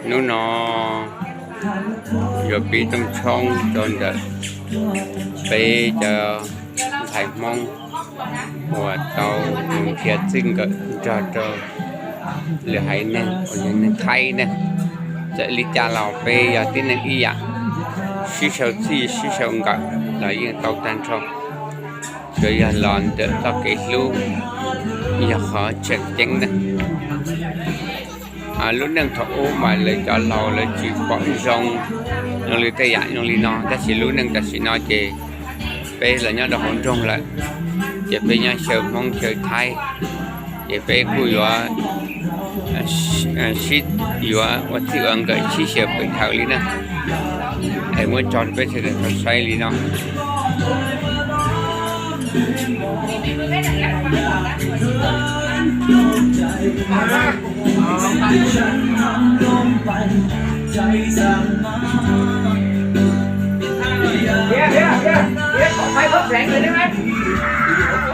Hnub no yuav pib rooj tshoob rau ntawm peb cov ntxhais Hmoob uas tau mus nrhiav txij nkawm nrog rau lwm haiv neeg uas yog neeg Thaib ne. Txawm li cas los peb yog tib neeg ib yam, sib sau txij sib sau nkawm los yeej tau tag nrho. Tsuas yog los ntawm txoj kev hlub yog qhov tseem ceeb na. Lub neej thaum ub mas lawv cov laus lawv tsis pom zoo zoo li tej yam zoo li no, tab sis lub neej tam sim no ces peb los nyob rau hauv nroog lawm, ces peb nyob xyaw Hmoob xyaw Thaib, ces peb kuj yuav sib, yuav ua txij ua nkawm sib xyaw pem dhawv li na. Es muab tso rau peb sawv daws tau saib li no.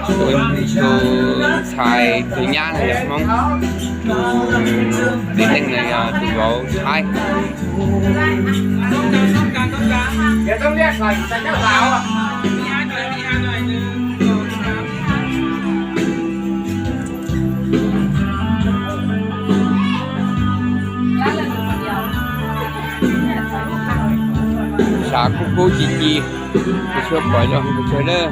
Tus ntxhais tus nyab no yog Hmoob, tus txiv neej no yog tus vauv Thaib. Sav kub kub ci ci, kuv tsuas pom zoo kuv tsuas lawm.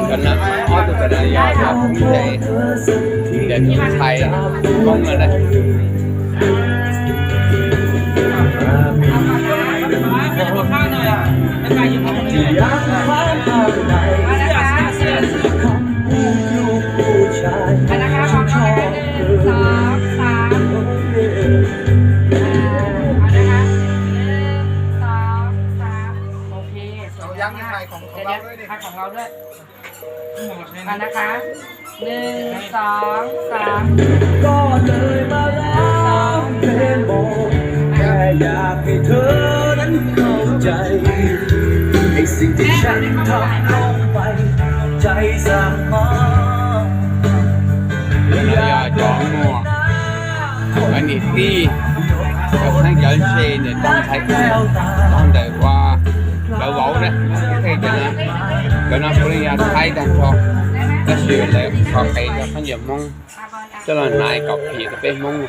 Cov no, ob tug cov no yog cov phooj ywg, cov ntxhais Hmoob no na. Haisของเราด้วย เอานะคะ หนึ่ง สอง สาม Cov no yog cov muam, cov niam tij, cov pheej cov ntse niam tij ntxhais, los ntawm ua lawv vauv na, tej cov no, cov no puav leej yog Thaib tag nrho, tab sis lawv kho qev cov khaub ncaws Hmoob coj los hnav kom phim rau peb Hmoob.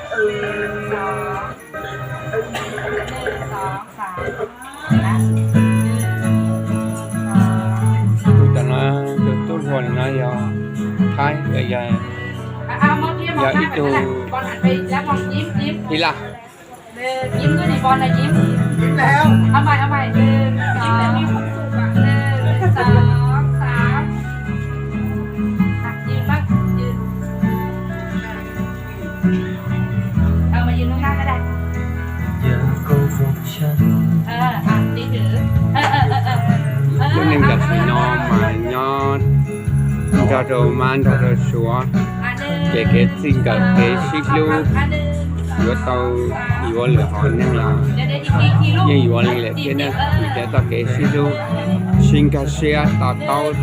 Tus no, tus tub hluas no yog Thaib, yog ib tug Hy Laj. Lub neej tam sim no mas nyob nrog rau mab nrog rau suav, ces kev txij nkawm kev sib hlub yuav tau yuav lwm hom neeg los yeej yuav li lawm thiab na, vim tias txoj kev sib hlub sib nkag siab to taub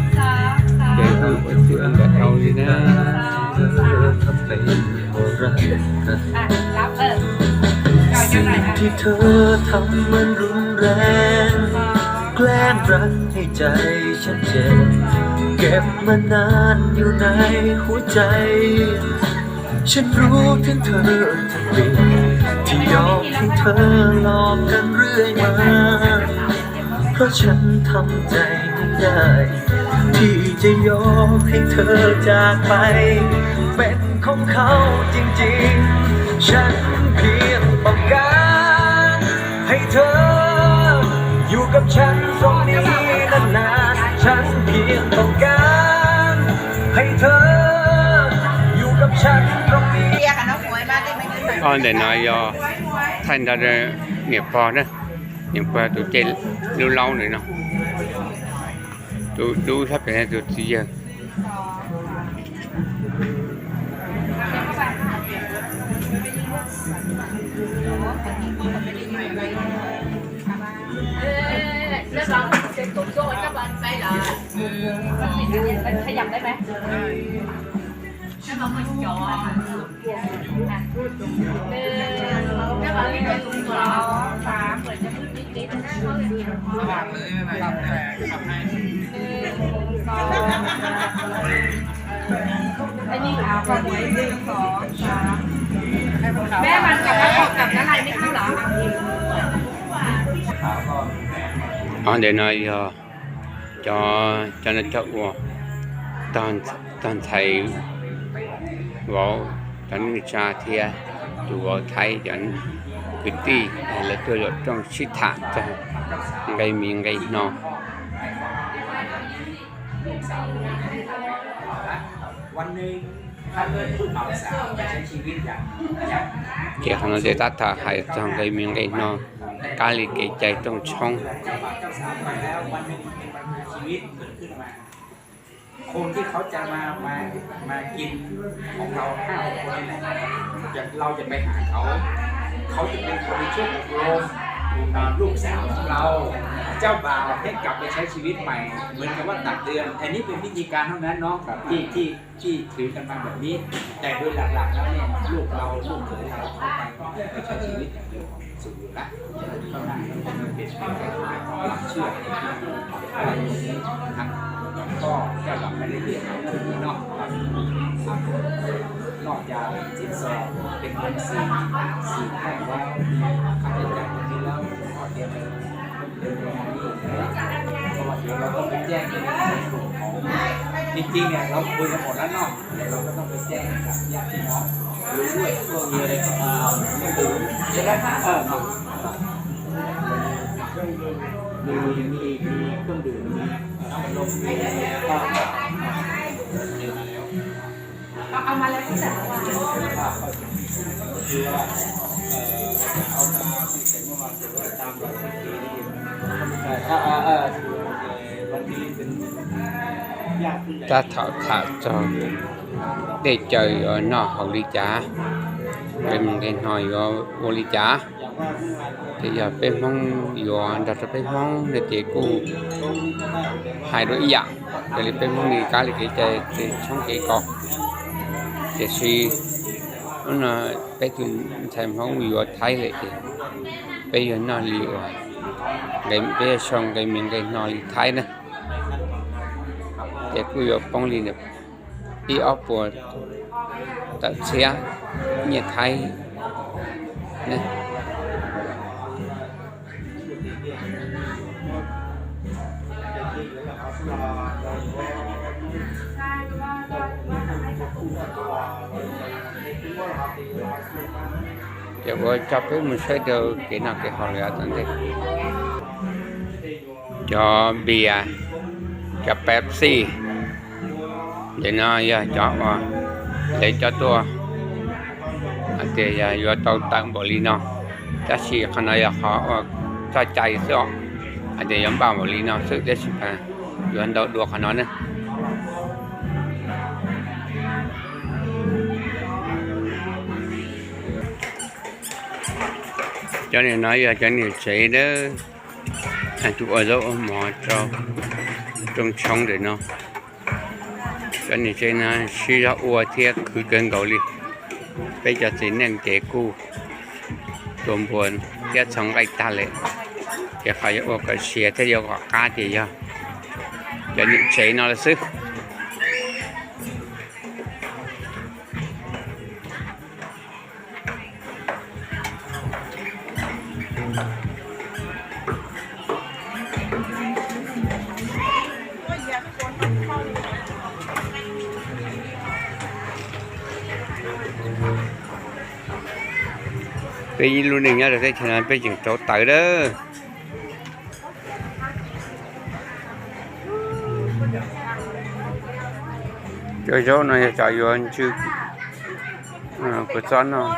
ces kuj ua txij ua nkawm tau li na.สิ่งที่เธอทำมันรุนแรง แกล้งรักให้ใจฉันเจ็บ เก็บมานานอยู่ในหัวใจ ฉันรู้ถึงเธอทุกปี ที่ยอมให้เธอหลอกกันเรื่อยมา ฉันทำใจไม่ได้ที่จะยอมให้เธอจากไป เป็นของเขาจริงๆ ฉันเพียงต้องการให้เธออยู่กับฉันตรงนี้นานๆ ฉันเพียงต้องการให้เธออยู่กับฉันตรงนี้ Ntawm no yog thaij nrog niam pog na, niam pog tus cev lub laub ntawm no, tus dub sab pem tus txiv yawg. Ntawm no yog cov, cov no cov uas tog ntxhais vauv, cov neej tsa thiab tus vauv Thaib cov kwv tij lawv tuaj yuav rooj sib tham txog nqe mi nqe hno. Ces qhov no ces tab tom hais txog nqe mi nqe hno, kab li kev cai rooj tshoob. คนที่เขาจะมามามากินของเราห้าหกคนนี่แหละ จะเราจะไปหาเขา เขาจะเป็นคนไปช่วยอบรมอ่าลูกสาวของเรา เจ้าบ่าวให้กลับไปใช้ชีวิตใหม่ เหมือนกับว่าตักเตือน อันนี้เป็นวิธีการเท่านั้นเนาะ ที่ที่ที่ถือกันมาแบบนี้ แต่โดยหลักๆแล้วเนี่ยลูกเราลูกเขยเราเขาไปไปใช้ชีวิตอย่างเดียว สุขอยู่ละ เท่านั้นมันเป็นเพียงแค่ความเชื่อในที่นี้นะครับ ก็จะหวังไม่ได้เรียกเอาเรื่องนี้เนาะ นอกจากสินสอดเป็นเงินสี่สี่แท่งแล้วมีค่าใช้จ่ายตรงนี้แล้วก็เตรียมเงินเพิ่มเติมประมาณนี้อีกนะ เพราะว่าเดี๋ยวเราต้องไปแจ้งในกลุ่มของ จริงๆเนี่ยเราคุยกันหมดแล้วเนาะ แต่เราก็ต้องไปแจ้งให้กับญาติพี่น้องรู้ด้วย พวกมีอะไรก็เอาเครื่องดื่มใช่ไหม เออ มีมีมีมีเครื่องดื่ม มีน้ำอัดลม มีก็ เอามาแล้วตั้งแต่เมื่อวาน คือว่าเอ่อเอามาตั้งแต่เมื่อวาน แต่ว่าตามหลักเมื่อกี้นี่ แต่ถ้าเอ่อเอ่อถูก วันนี้เป็นญาติผู้ใหญ่ Tab tom tham txog dej cawv yuav noj haus li cas, nqe mi nqe hno yuav ua li cas. Ces yog peb Hmoob yuav nrog rau peb Hmoob no ces kuj hais dua ib yam, raws li peb Hmoob li kab li kev cai tshoob kev kos. Tiam sis hnub no peb tus ntxhais Hmoob yuav Thaib lawm ces peb yuav noj li uas, peb yuav sau nqe mi nqe hno li Thaib na. Ces kuj yuav poob li ib ob puas tawm txhiab nyiaj Thaib ne. Ces kuv coj peb mus saib rau kev noj kev haus lawm tom ntej. Cov npias, cov Pepsi, ntawm no yog cov uas lawv coj tuaj hais tias yog yuav tau tawm npaum li no, tab sis qhov no yog qhov uas txoj cai xwb os, hais tias yuav npaj npaum li no xwb tab sis yuav ntau dua qhov no ne. Cov niag no yog cov niag tsev dawb, tus ua zaub ua mov rau rooj tshoob ntawm no. Cov niag tsev no siv zog ua thiab khwv kawg nkaus li. Peb cov txiv neej ces kuj tua npua thiab txhoov nqaij tag lawm, ces qhov yuav ua kom siav thiab yuav kom qab ces yog cov niag tsev no lawm xwb. Peb lub neej nyob rau teb chaws no peb tseem rauv taws lawm. Cov zaub no yog cov yuav ntsw kuv txob noj.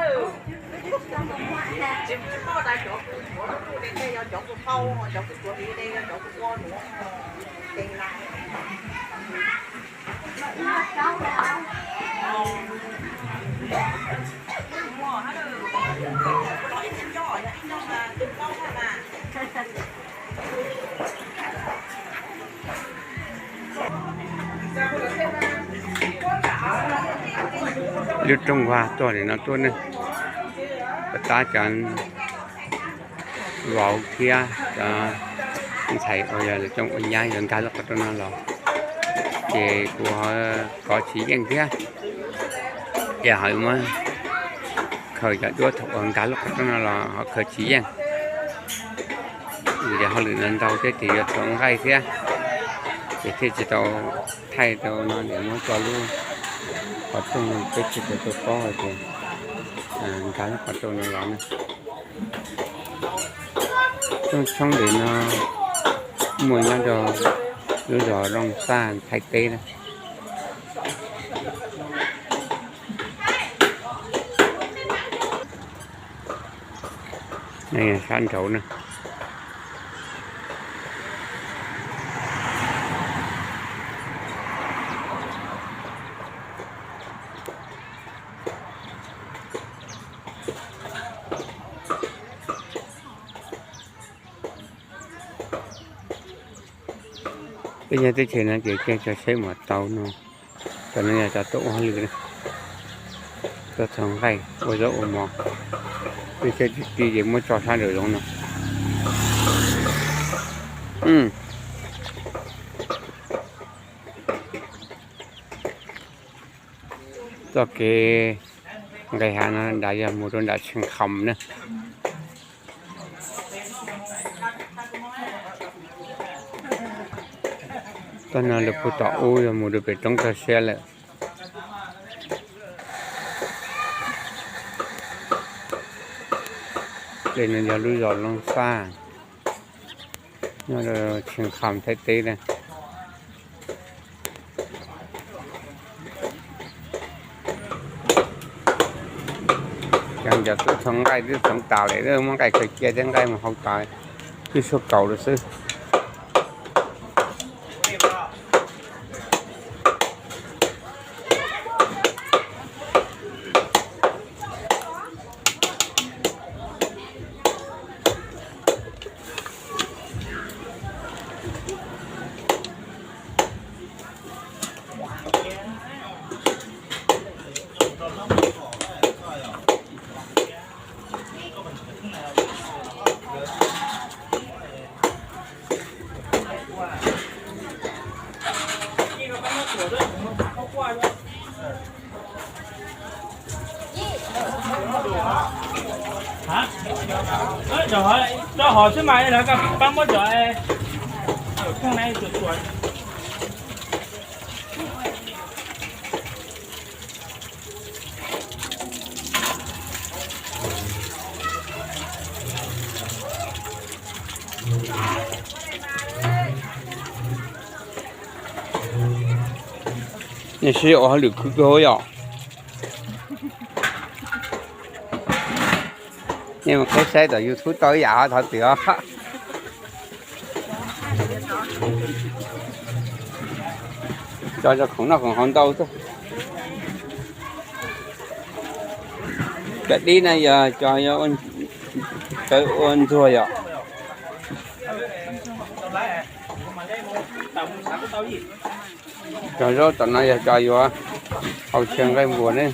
Lub rooj vag tuaj nim no tuaj ne, tab cov vauv thiab cov ntxhais uas yog lawv coob ua nyab yuav nkag lub qhov rooj no los, ces kuv ho kov tsis yeej thiab, ces ho muab khaws cov duab thaum uas nkag lub qhov rooj no los ho khaws tsis yeej. Vim tias hauj lwm no ntau thiab ces yuav txhoov nqaij thiab, ces thiaj tsis tau thaij rau no, ces muab tso lub qhov rooj peb tsis tau paub hais tias nkag lub qhov rooj no los na. Rooj tshoob ntawm no muaj nyob rau lub zos Looj Xaj Thaib teb na. Sab nraud na. Peb nyob teb chaws no ces caij tso tsheb mam tau no. Cov no yog cov tuaj ua hauj lwm, tuaj txhoov nqaij ua zaub ua mov. Peb tsheb tib ti ces muab tso sab nraum zoov no. Txoj kev nqes hav no nram yog mus rau nram Tsheej Kham na. Txoj no lawv puag tom ub yog mus rau pem roob toj siab lawm. Tej no yog lub zos Looj Xaj, nyob rau Tsheej Kham Thaib teb na. Cov twb txhoov nqaij twb txhoov tas lawm, muab nqaij khaws cia thiab nqaij mus hau tas, twb suab kaus lawm xwb. Rau hov xwb mas, lawv pab muab cov, nej sib ua hauj lwm khwv kawg yom. Nej mus qhib saib tom YouTube tau ib yam thov twm os. Tso tso khoom noj khoom haus ntau xwb. Cov dib no yog cov, cov ua ntxuag yom. Cov zaub tom no yog cov yuav hau txhia nqaij npua ne.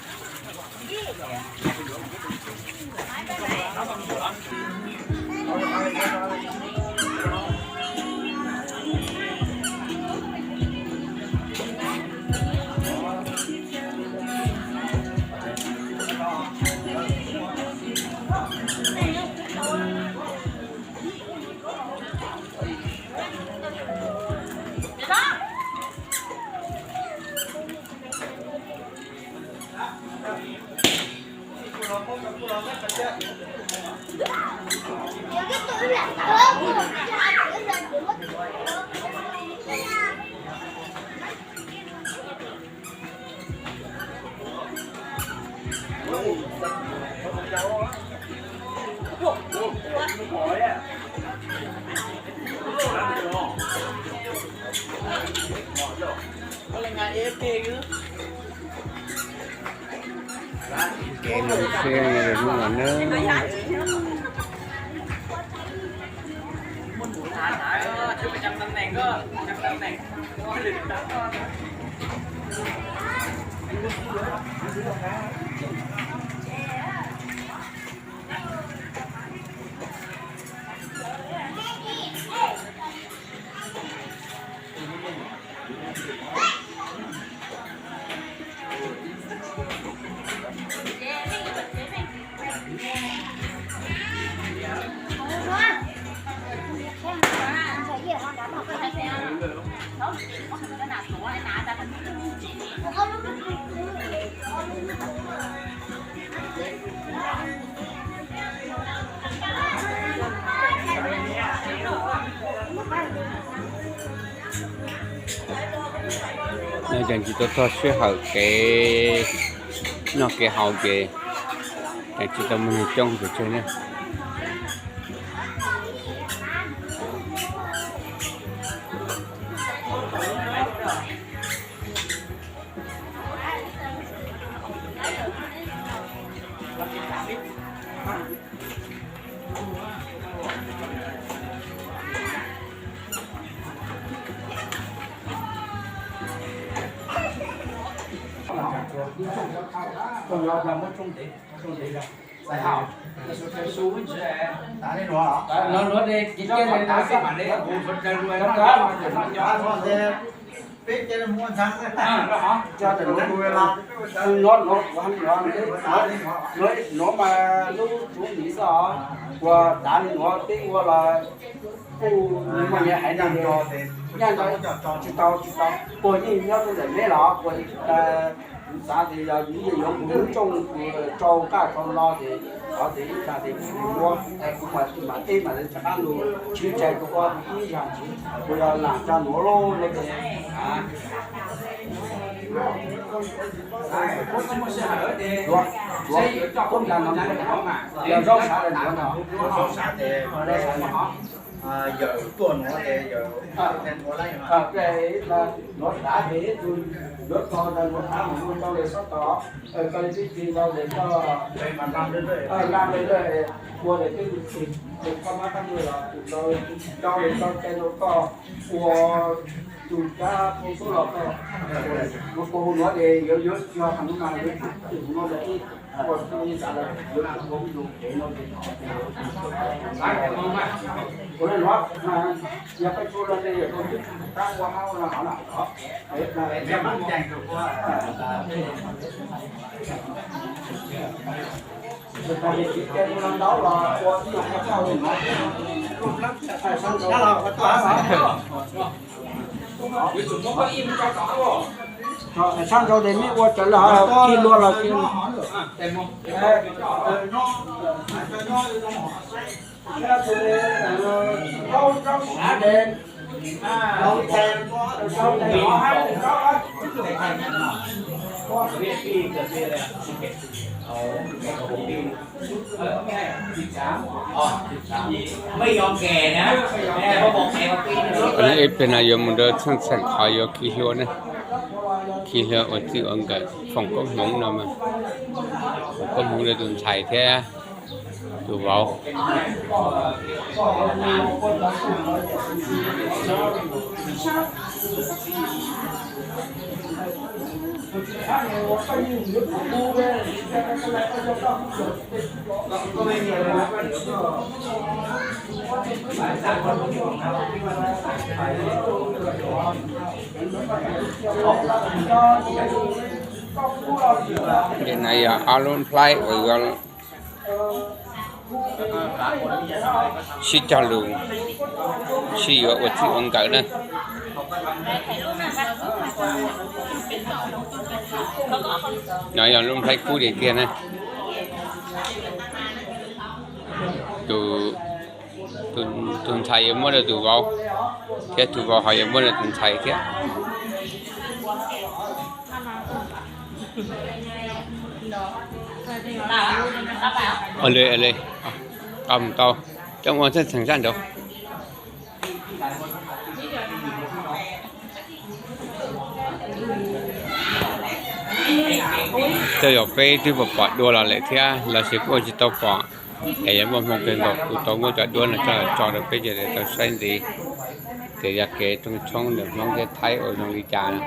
Kev lus siab hnub no na. Nyob tseem tsis tau txog sij hawm kev noj kev haus ces tseem tsis tau muaj neeg coob pes tsawg na. Nuav mas lub tuv nim xwb os, uas tav li nuav peb ua los kuj muaj nyias haiv neeg nyaj ntau, tsis tau tsis tau, puag yeej nyob rau ntawm neb los puag, kuv xav tias yog yus yeej yuav mus lub rooj rau qaj rau no ces qhov tias ib txhia tias kuv ua, kuv mam teb mam li rov qab lug tswv tsaig rau koj ib zag ntxiv, kuv yog lam tsa nuav lub no ces yuav, yuav, yuav, yog zaub sav los yuav no, zaub sav no. Yawm tuaj nuav ces yawm, nuav tav ces ib tug yuav tog ntawd nuav tav mus ua tau lawm sab tod, koj li twb tig ntau ces koj nqa lawm lawm, ua lawm twb tig, ces koj mab koj nuj los tus ntau, ntau lawm ntau cai rau koj ua tus cab phooj sub los koj, ua pog hu nuav ces yuav yuav yog qhov nuav mas yuav tus nuav lawm ib ua tau ib xav lawm yuav tus ua ib lus kev no ces ua le nuav, yog peb tug los ces yawm tau twb tab ua hab ua no hov na. Sab nraud ces mej ua tsawv lawm, kig lua los kig. Ib pliag no yuav mus rau txheej txheej qhov yuav khi hlua ne, khi hlua ua txij ua nkawm foom koob hmoov no mas, foom koob hmoov rau tus ntxhais thiab tus vauv. Ntawm no yog ob lub nplhaib uas yuav sib cog lus, sib yuav ua txij ua nkawm na. No yog lub nplhaib kub tiag tiag na. Tus Tus, tus ntxhais yuav muab rau tus vauv, thiab tus vauv ho yuav muab rau tus ntxhais thiab. Ua li, ua li, tau mus tau, coj mus ua txheej txheem zaj nraud. Tej zaum peb twb pom pom dua los lawm thiab los sis kuj ua tsis tau pom, es yog muaj hmoo kawg nkaus kuv tau muab cov duab no coj los tso rau peb sawv daws tau saib ntxiv, tias yog kev rooj tshoob ntawm Hmoob thiab Thaib ua zoo li cas no.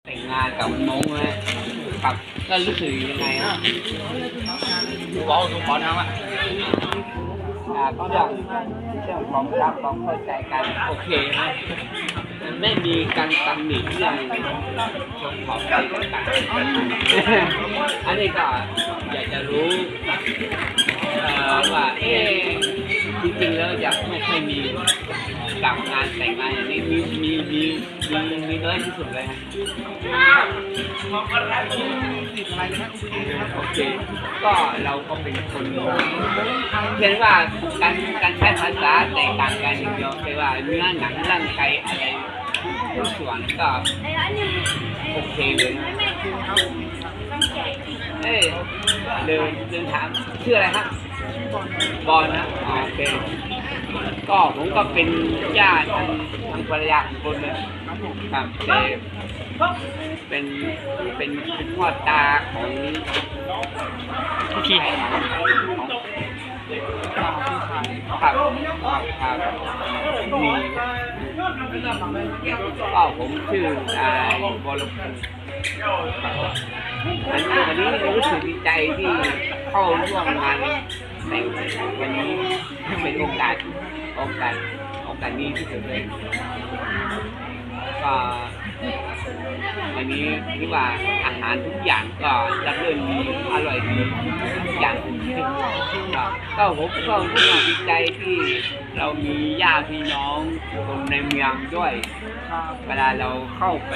Teem nas kom Hmoob,ครับ ก็รู้สึกยังไงครับ ผมบอกตรงๆนะว่า อ่าก็เรื่องเรื่องความรักความเข้าใจกันโอเคนะ มันไม่มีการตำหนิเรื่องชมของอะไรต่างๆ อันนี้ก็อยากจะรู้ เอ่อว่าเอ๊ะจริงๆแล้วอยากไม่ค่อยมีกับงานแต่งงานอย่างนี้มีมีมีมีมีน้อยที่สุดเลยฮะ โอเค ก็เราก็เป็นคนเพียงว่าการการใช้ภาษาแตกต่างกันอย่างเดียวแต่ว่าเนื้อหนังร่างกายอะไรทุกส่วนก็โอเคเลย เอ้ยลืมลืมถามชื่ออะไรครับ บอลนะอ๋อโอเค ก็ผมก็เป็นญาติทางทางภรรยาของคนหนึ่งครับแต่เป็นเป็นเป็นพ่อตาของพี่ชายของของครับครับครับมีก็ผมชื่อนายบรพงษ์ วันนี้วันนี้รู้สึกดีใจที่เข้าร่วมงานแต่งวันนี้เป็นโอกาสโอกาสโอกาสดีที่สุดเลยก็วันนี้คิดว่าอาหารทุกอย่างก็รับเรื่องดีอร่อยดีทุกอย่างก็ก็ผมก็รู้สึกดีใจที่เรามีญาติพี่น้องคนในเมืองด้วยเวลาเราเข้าไป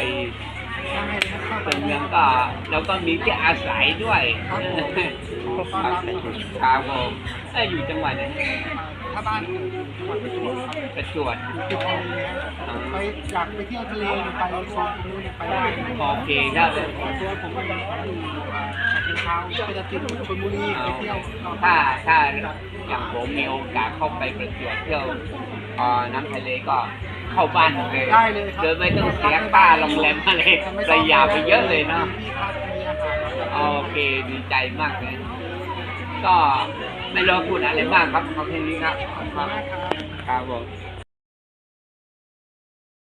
เป็นเมืองก็เราก็มีที่อาศัยด้วยครับผมครับผมเอ้ยอยู่จังหวัดไหนถ้าบ้านเกิดอยู่จังหวัดประจวบครับประจวบอยู่ติดทะเลครับอ๋อไปอยากไปเที่ยวทะเลหรือไปโซนตรงนู้นไปได้โอเคครับส่วนตัวผมก็อยู่ฉะเชิงเทราก็จะติดชลบุรีไปเที่ยวถ้าถ้าอย่างผมมีโอกาสเข้าไปประจวบเที่ยวเอ่อน้ำทะเลก็เข้าบ้านเลยได้เลยครับโดยไม่ต้องเสียค่าโรงแรมอะไรประหยัดไปเยอะเลยเนาะ โอเคดีใจมากเลยก็ไม่รบกวนอะไรมากครับเอาแค่นี้ครับครับผม